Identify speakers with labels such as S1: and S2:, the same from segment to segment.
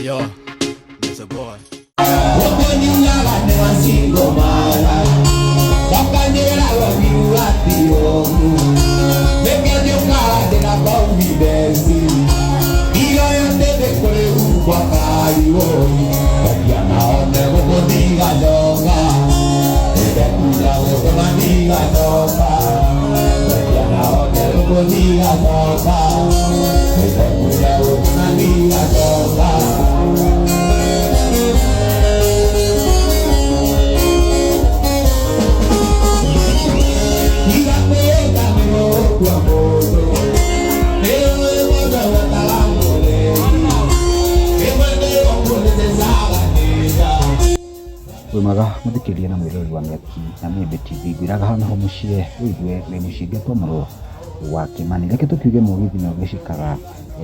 S1: Yo, it's a boy.
S2: Wĩ mwega mũthikĩrĩria na mwĩroreri wa Mĩaki na Mĩembe TV, ngwĩraga haha nĩho mũciĩ wĩigue wĩ mũciĩ ngetwo mũrũ wa Kĩmani. Reke tũkiuge mũgithi nĩ ũgĩcikaga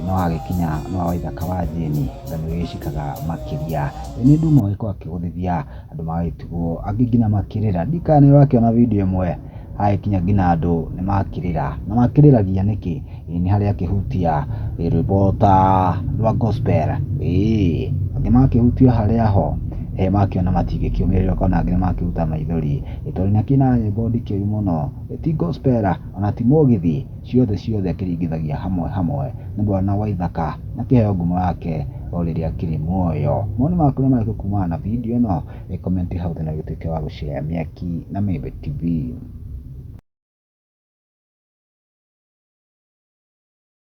S2: no wagĩkinya no wa Waithaka wa Jane nga nĩ ũgĩcikaga makĩria. Nĩ nduma ũgĩkorwo akĩgũthithia andũ magagĩtigwo angĩ nginya makĩrĩra. Ndiũĩ kana nĩ ũrakĩona video ĩmwe hagĩkinya nginya andũ nĩ makĩrĩra. Na makĩrĩragia nĩkĩ? Ĩĩ nĩ harĩa akĩhutia rwĩmbo ta rwa gospel. Ĩĩ angĩ makĩhutia harĩa ho makĩona matingĩkĩũmĩrĩria ũkona angĩ nĩ makĩruta maithori. Tondũ nĩ akĩinaga nyĩmbo ndikĩru mũno, ti gospel ona ti mũgithi, ciothe ciothe akĩringithagia hamwe hamwe nĩ mwana Waithaka na akĩheo ngumo yake o rĩrĩa akĩrĩ muoyo. Mawoni maku nĩ marĩkũ kumana na video ĩno? Comment hau thĩ na ũgĩtuĩke wa gũ share Mĩaki na Mĩembe TV.